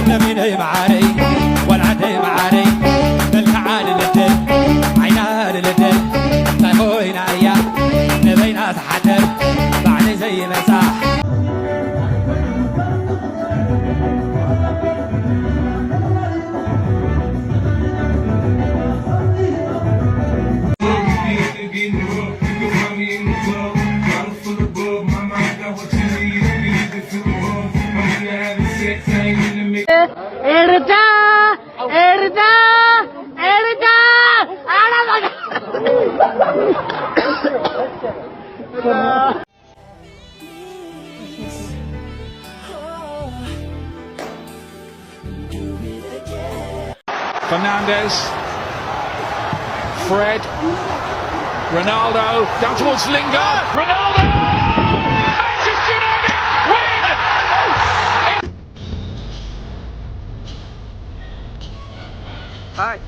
ነቢነይ መዓረይ፣ ጓል ዓደይ መዓረይ፣ መልክዓ ልልደል፣ ዓይና ልልደል፣ እንታይ ኮይና እያ ንበይና ትሓደር፣ ባዕለይ ዘይመጻ። ኤርትራ፣ ኤርትራ፣ ኤርትራ፣ ኣረ በቃ። Fernandes, Fred, Ronaldo, down towards Lingard. Ronaldo! Manchester United win! Hi.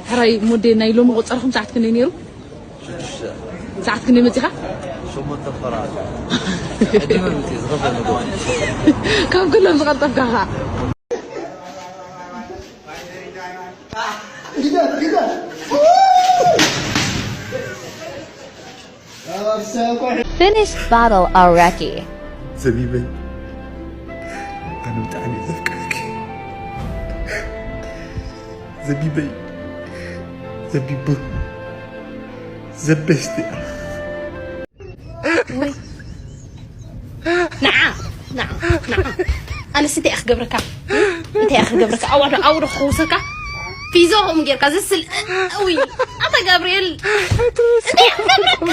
ሕራይ ሞዴ፣ ናይ ሎሚ ቆጸርኩም ሰዓት ክንደይ ነይሩ? ሰዓት ክንደይ መጺኻ? ሸሞንተ ፈራ። ቅድሚ ምጽእ ዝኸፈለ ጓኒ። ካብ ኩሎም ዝቐልጠፍካ ኸኣ። Finish bottle already. ዘቢበይ፣ ኣነ ብጣዕሚ እየ ዘፍቅረኪ። ዘቢበይ፣ ዘቢቡ፣ ዘበስቲ። ንዓ፣ ንዓ፣ ንዓ። ኣነስ እንታይ እየ ክገብረካ? እንታይ እየ ክገብረካ? ኣዋዶ፣ ኣውዶ ክውሰካ? ፊዞ ከምኡ ጌርካ ዝስል-፣ ውይ፣ ኣታ ጋብርኤል፣ እንታይ እየ ክገብረካ?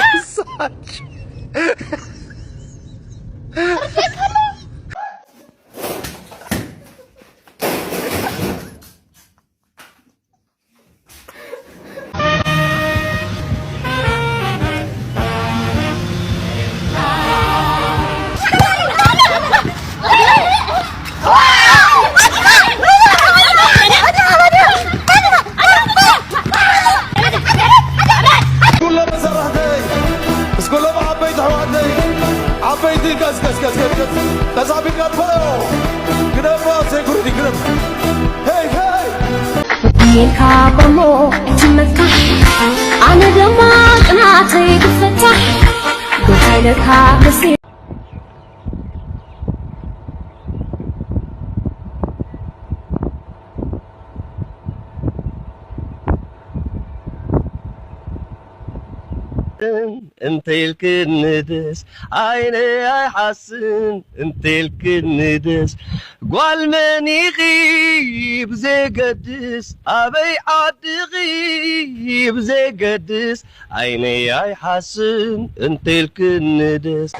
ኩሎም ሰራሕተይ፣ ምስ ኩሎም ዓበይቲ ኣሕዋተይ፣ ዓበይቲ ቀስ፣ ቀስ፣ ቀስ፣ ቀስ፣ ቀስ፣ ተሳቢካ ትበዮ። ግደፋ፣ ሴኩሪቲ ግደፍ። ሄይ፣ ሄይ። ኢልካ ቆሞ ትመካ፣ ኣነ ድማ ቅናተይ ክፈታ፣ ጎታይ ኢለካ መሲ እንተልክኒ ደስ ዓይነይ ኣይሓስን እንተልክኒ ደስ ጓል መኒኺ ብዘይገድስ ኣበይ ዓድኺ ብዘይገድስ ዓይነይ ኣይሓስን እንተልክኒ ደስ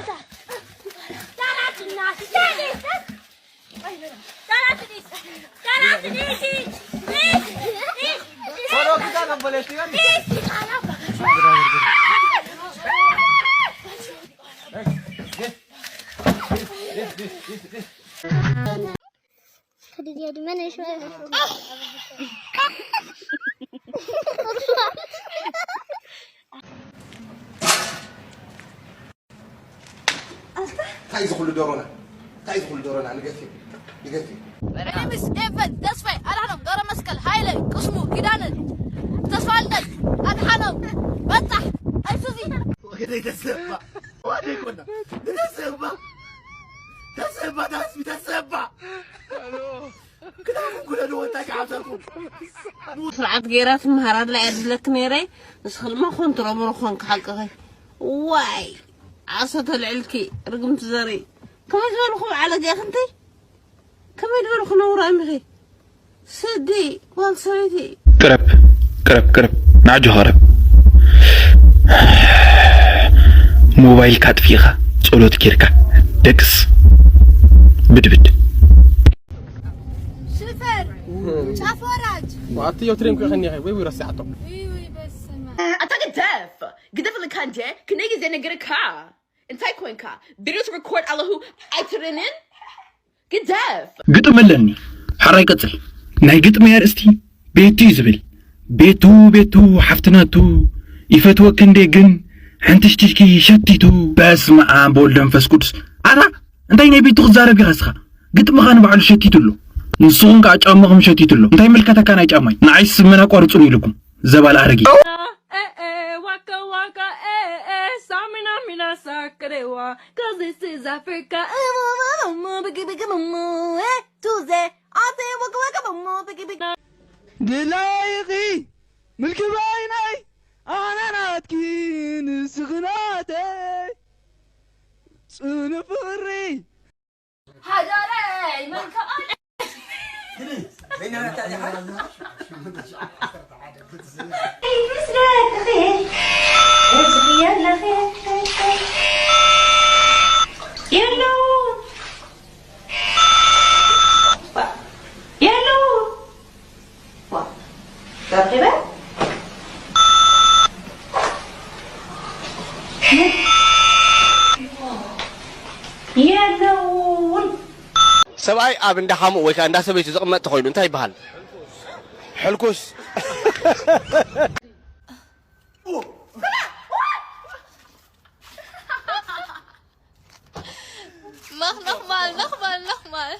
እንታይ እዚ ኩሉ ዶሮና? እንታይ እዚ ኩሉ ዶሮና? ንገፊ፣ ንገፊ። My name is Evan Tesfay Adhanom Garamaskel Haile Kusmu Kidane Tesfalden Adhanom Batah Isuzi ወገነይ ተሰባ ወደ ኮና ተሰባ ተሰባ ታስቢ ተሰባ ክዳኩም ክለዱ ወጣ ከዓብተልኩም ስርዓት ገይራ ትምሃር ኣድላ እያ ድለክ ነይረ ንስኺ ድማ ኮንትሮምሮ ኮንክ ሓቅኺ ዋይ ዓሶ ተልዕልኪ ርግምቲ ዘርኢ ከመይ ዝበልኹ በዓል ኣጊኣ ክንተይ ከመይ ዝበልኹ ነውራም ኢኺ ስዲ ጓል ሰበይቲ ቅረብ ቅረብ ቅረብ ንዓጆ ቅረብ ሞባይልካ ኣጥፊእኻ ጸሎት ጌርካ ደቅስ ብድብድ ሽፈር ጫፍ ወራጅ ኣትዮ ትሬን ኩ ከኒ ወይ ወይ ረሲዓቶ ውይ በስመ ኣታ ግደፍ ግደፍ ልካ እንዴ ክንደይ ግዜ ነግርካ እንታይ ኮይንካ ቪድዮስ ሪኮርድ ኣለኹ ኣይትርንን ግደፍ ግጥሚ ኣለኒ ሕራይ ቀጽል ናይ ግጥሚ ኣርእስቲ ቤቱ እዩ ዝብል ቤቱ ቤቱ ሓፍትናቱ ይፈትወክ እንዴ ግን ሓንትሽትሽኪ ሸቲቱ በስመ ኣብ ወልድ መንፈስ ቅዱስ ኣታ እንታይ ናይ ቤቱ ክዛረብ ኢኻ እስኻ ግጥምኻ ንባዕሉ ሸቲቱ ኣሎ ንስኹም ከዓ ጫማኹም ሸቲቱ ኣሎ እንታይ ምልከተካ ናይ ጫማይ ንዓይስ መን ኣቋርጹኒ ኢልኩም ዘባል ኣረጊ Eh, eh, waka waka, eh, eh, samina mina sakrewa, cause this is Africa. Biggie biggie mumu, eh, Tuesday. I say waka waka mumu, biggie biggie. ድላይኺ ምልኪ ባይነይ ኣነ ናትኪ ንስኺ ናተይ ጽኑ ፍቕሪ ሃገረይ መን ከቐል ሰብኣይ ኣብ እንዳ ሓሙኡ ወይ ከዓ እንዳ ሰበይቱ ዝቕመጥ ተኾይኑ እንታይ ይበሃል? ሕልኩስ። Mach nochmal, nochmal, nochmal.